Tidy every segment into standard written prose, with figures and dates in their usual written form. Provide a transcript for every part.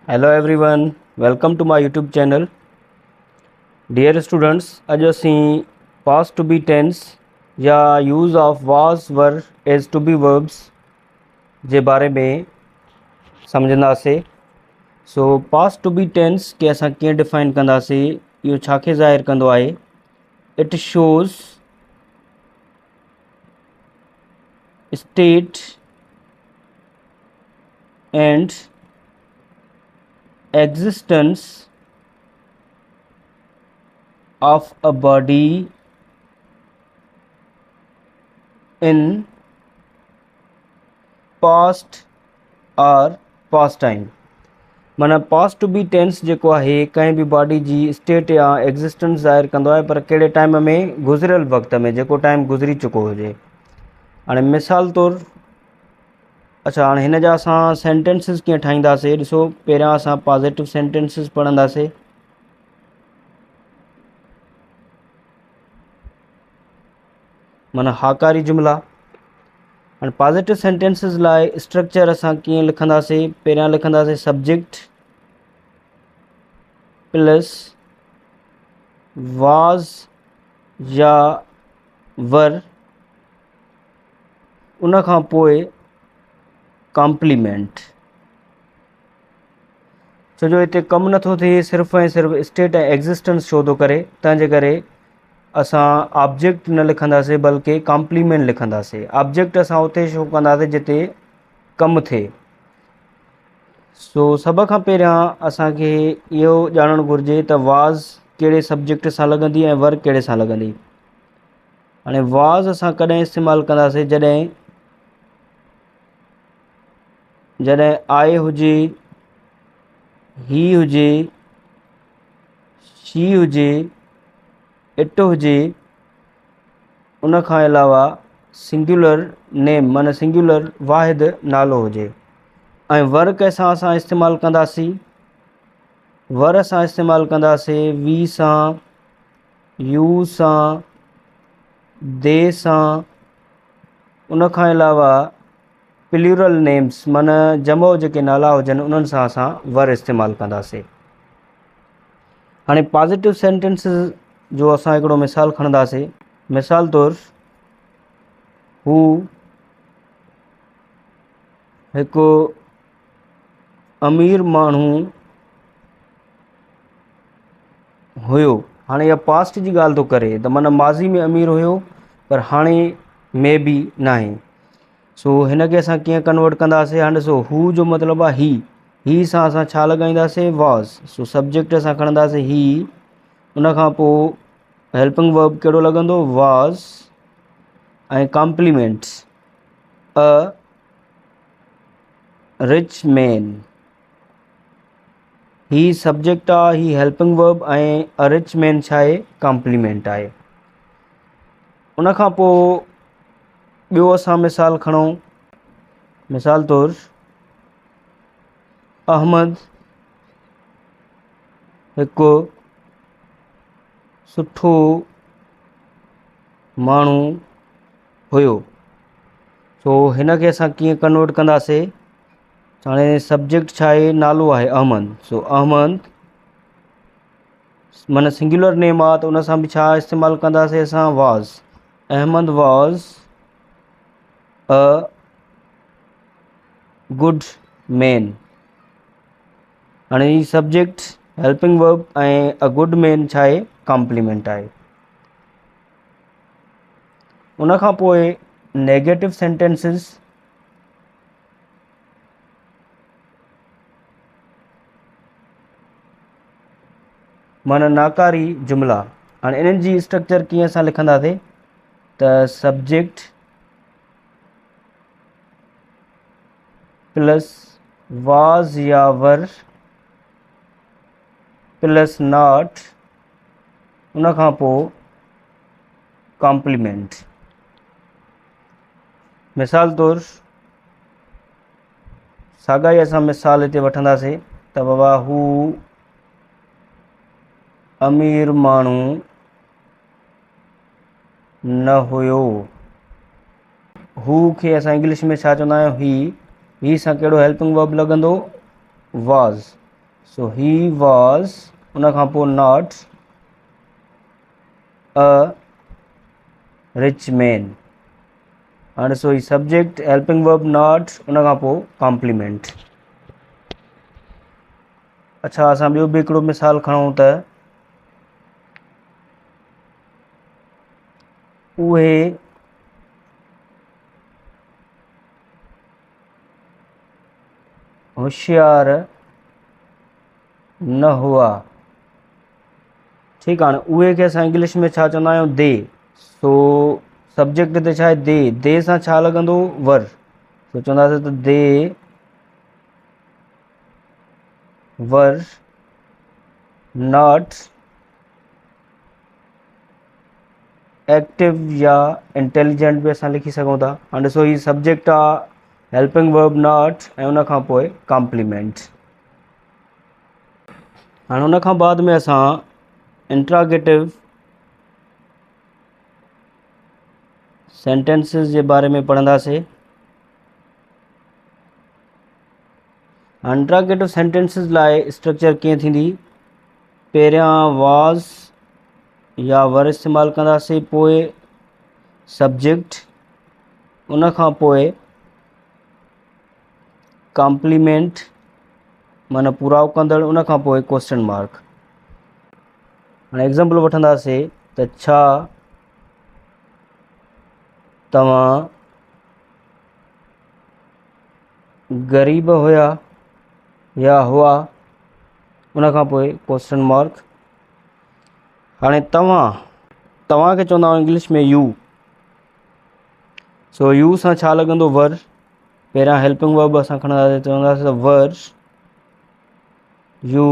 Hello everyone, welcome to my YouTube channel. Dear students, اڄ اسين past to be tense يا use of was were as to be verbs جي باري ۾ سمجهنداسي. So past to be tense کي اسان ڪيئن define ڪنداسي، اهو ڇا کي ظاهر ڪندو آهي؟ It shows state and existence of a body in past or past time. معنيٰ پاسٽ ٽو بي ٽينس جيڪو آهي ڪنهن به باڊي جي اسٽيٽ يا ايگزسٽنس ظاهر ڪندو آهي، پر ڪهڙي ٽائيم ۾؟ گذريل وقت ۾، جيڪو ٽائيم گذري چڪو هجي. هاڻي مثال طور، اڇا، هاڻي هن جا اسان سينٽينسز ڪيئن ٺاهينداسي؟ ڏسو، پهريان اسان پازيٽو سينٽينسز پڙهنداسي. معنيٰ هاڪاري جملا. هاڻي پازيٽو سينٽينسز لاء اسٽرڪچر اسان ڪيئن لکنداسي؟ پهريان لکنداسي سبجيڪٽ پلس واز يا ور، ان کان پوء ڪامپليمينٽ. ڇو جو هتي ڪم نٿو ٿئي، صرف ۽ صرف اسٽيٽ ۽ ايگزسٽنس شو ٿو ڪري، تنهن جي ڪري اسان آبجيڪٽ نه لکنداسي بلڪه ڪامپليمينٽ لکنداسي. آبجيڪٽ اسان اتي شو ڪنداسي جتي ڪم ٿئي. سو سڀ کان پهريان اسانکي اهو ڄاڻڻ گهرجي ته واز ڪهڙي سبجيڪٽ سان لڳندي ۽ ور ڪهڙي سان لڳندي. هاڻي واز اسان ڪڏهن استعمال ڪنداسين؟ جڏهن آء هجي، هي هجي، شي هجي، it هجي، ان کان علاوه سنگيولر نيم معنيٰ سنگيولر واحد نالو هجي. ۽ ور ڪنهن سان اسان استعمال ڪنداسين؟ ور اسان استعمال ڪنداسين وي سان، يو سان، the سان، ان کان علاوه پليورل نيمز معنيٰ جمع جيڪي نالا هجن انهن سان اسان ور استعمال ڪنداسين. هاڻي پازيٽو سينٽينسز جو اسان هڪڙو مثال کڻنداسين. مثال طور، هو هڪ امير ماڻهو هيو. هاڻي اها پاسٽ جي ڳالهه ٿو ڪري ته معنيٰ ماضي ۾ امير هيو پر هاڻي مي بي ناهي. سو هن کي اسان ڪيئن ڪنورٽ ڪنداسين؟ هاڻي ڏسو، هو جو مطلب آهي هي، هي سان اسان ڇا لڳائينداسين؟ واز. سو سبجيڪٽ اسان کڻنداسين هي، ان کان پوء هيلپنگ ورب ڪهڙو لڳندو؟ Was, ۽ complements a rich man. هي سبجيڪٽ آ، هي helping verb ۽ a rich man ڇا آهي؟ ڪامپليمينٽ آهي. ان کان پوء ٻيو اسان مثال کڻون. مثال طور، احمد هڪ سٺو ماڻهو هيو. سو هن کي اسان ڪيئن ڪنورٽ ڪنداسي؟ هاڻي سبجيڪٽ ڇا آهي؟ نالو آهي احمد. سو احمد معنيٰ سنگيولر نيم آ ته ان سان به ڇا استعمال ڪنداسي اسان؟ Was. Ahmed was a good man. هاڻي هي subject, helping verb ۽ a good man ڇا آهي؟ ڪامپليمينٽ آهي. ان کان پوء نيگيٽو سينٽينسز، معنيٰ ناڪاري جملا. هاڻي انهن جي اسٽرڪچر ڪيئن اسان لکنداسي ته سبجيڪٽ پلس واز يا ور پلس not, ان کان پوء ڪامپليمينٽ. مثال طور، ساڳا ئي اسان مثال هتي وٺنداسين ته بابا هو امير ماڻهو نه هيو. هو کي اسان انگلش ۾ ڇا چوندا آهيون؟ هي. هي سان ڪهڙو هيلپنگ ورب لڳندو؟ واز. سو he was ان کان پوء not a rich مين. هاڻي ڏسو هي سبجيڪٽ هيلپنگ ورب not ان کان پوء ڪامپليمينٽ. اڇا اسان ٻيو به هڪڙو مثال کڻون ته اهي هوشيار نه هئا. ٺيڪ آ، هاڻي اهي کي اسان انگلش ۾ ڇا چوندا آهيون؟ The. سو سبجيڪٽ تي ڇا آهي؟ The. The سان ڇا لڳندو؟ ور. سو چونداسين ته they were not active يا انٽيليجنٽ به اسان لکي سگهون ٿا. هاڻي ڏسو هي سبجيڪٽ آ، هيلپنگ ورب not ۽ ان کان پوء ڪامپليمينٽ. هاڻي ان کان بعد ۾ اسان انٽراگيٽو سينٽينسز جي باري ۾ پڙهنداسين. انٽراگيٽو سينٽينسز لاء اسٽرڪچر ڪيئن ٿيندي؟ پهريان واز يا ور استعمال ڪنداسين، پوء سبجيڪٽ، ان کان پوء ڪامپليمينٽ معنيٰ پوراء ڪندڙ، ان کان پوء ڪوشچن مارڪ. هاڻي ايگزامپل وٺنداسين ته ڇا توهان غريب هيا يا هئا، ان کان پوء ڪوشچن مارڪ. هاڻي توهان، توهان کي چوندا آهيون انگلش ۾ يو. سو يو سان ڇا لڳندو؟ ور. پهريان هيلپنگ ورب اسان کڻنداسين، چونداسين ته ور يو.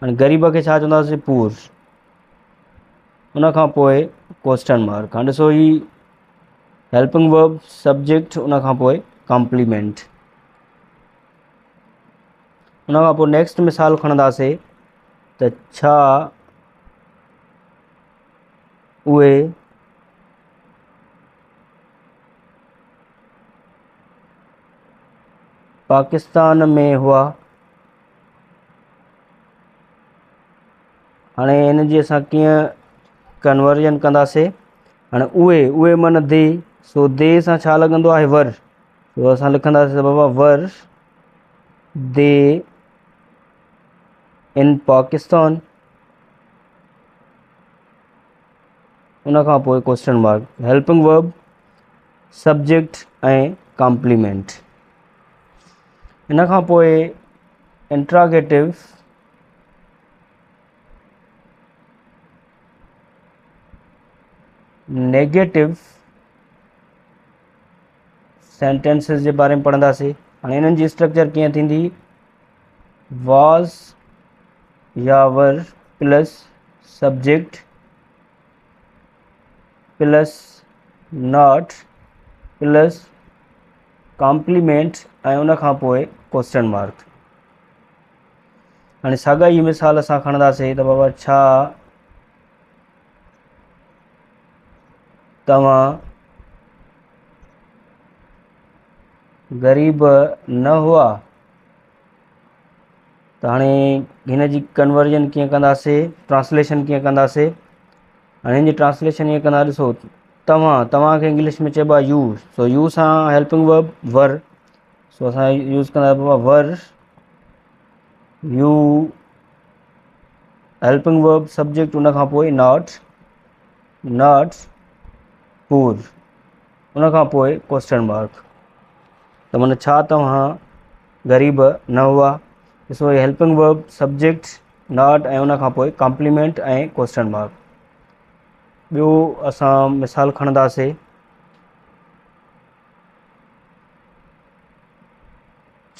هاڻي غريب کي ڇا چونداسين؟ پور. ان کان پوء ڪوشچن مارڪ. هاڻي ڏسو هي هيلپنگ ورب، سبجيڪٽ، ان کان پوء ڪامپليمينٽ. ان کان پوء نيڪسٽ مثال کڻنداسين ته ڇا اهي پاڪستان ۾ هئا. هاڻي هن جي اسان ڪيئن ڪنورجن ڪنداسين؟ هاڻي اهي، اهي معنيٰ the. سو the سان ڇا لڳندو آهي؟ ور. سو اسان لکنداسين ته بابا ور the ان پاڪستان، ان کان پوء question mark, helping verb, subject ۽ complement. ان کان پوء انٽراگيٽو نيگيٽو سينٽينسز جي باري ۾ پڙهنداسين. هاڻي انهن جي اسٽرڪچر ڪيئن ٿيندي؟ واز يا were plus subject plus not plus complement ۽ ان کان پوء ڪوشچن مارڪ. هاڻي ساڳا ئي مثال اسان کڻنداسين ته بابا ڇا توهان غريب نه هئا؟ ته هاڻي هن جي ڪنورجن ڪيئن ڪنداسي، ٽرانسليشن ڪيئن ڪنداسي؟ هاڻي هن جي ٽرانسليشن ائين ڪندا، ڏسو توهان، توهان کي انگلش ۾ چئبو آهي يو. سو يو سان هيلپنگ ورب ور. سو اسان يوز ڪندا بابا ور يو، هيلپنگ ورب، سبجيڪٽ، ان کان پوء not, not پور، ان کان پوء ڪوشچن مارڪ. ته معنيٰ ڇا توهان غريب نه هئا؟ ڏسو هي هيلپنگ ورب، سبجيڪٽ، not ۽ ان کان پوء ڪامپليمينٽ ۽ ڪوشچن مارڪ. ٻيو اسان مثال کڻنداسي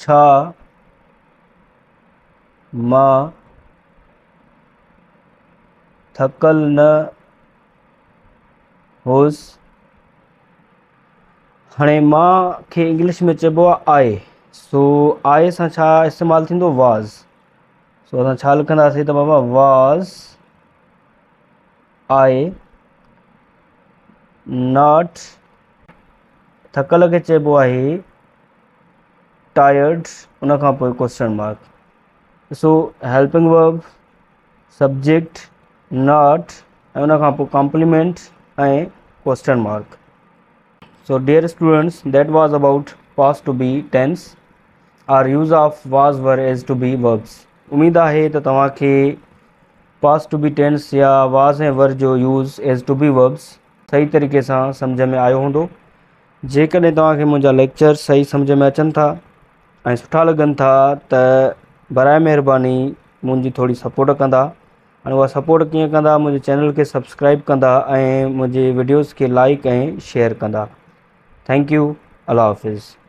ڇا مان ٿڪل نه هوس؟ هاڻي مان کي انگلش ۾ چئبو آهي آء. سو آء سان ڇا استعمال ٿيندو؟ واز. سو اسان ڇا لکنداسين ته بابا واز I not, ٿڪل کي چئبو آهي ٽائرڊ ان کان پوء ڪوسچن مارڪ. ڏسو هيلپنگ ورب، سبجيڪٽ، not ۽ ان کان پوء complement ۽ question mark. So dear students that was about past to be tense or use of was were as to be verbs. اميد آهي ته توهان کي پاسٽ ٽو بي ٽينس يا was ۽ ور جو use as to be verbs صحيح طريقي سان سمجهه ۾ آيو هوندو. جيڪڏهن توهان کي منهنجا ليڪچر صحيح سمجهه ۾ اچن ٿا ۽ سٺا لڳن ٿا ته برائي مهرباني منهنجي ٿوري سپورٽ ڪندا ۽ اها سپورٽ ڪيئن ڪندا منهنجي چينل کي سبسڪرائب ڪندا ۽ منهنجي وڊيوز کي لائڪ ۽ شيئر ڪندا thank you الله حافظ.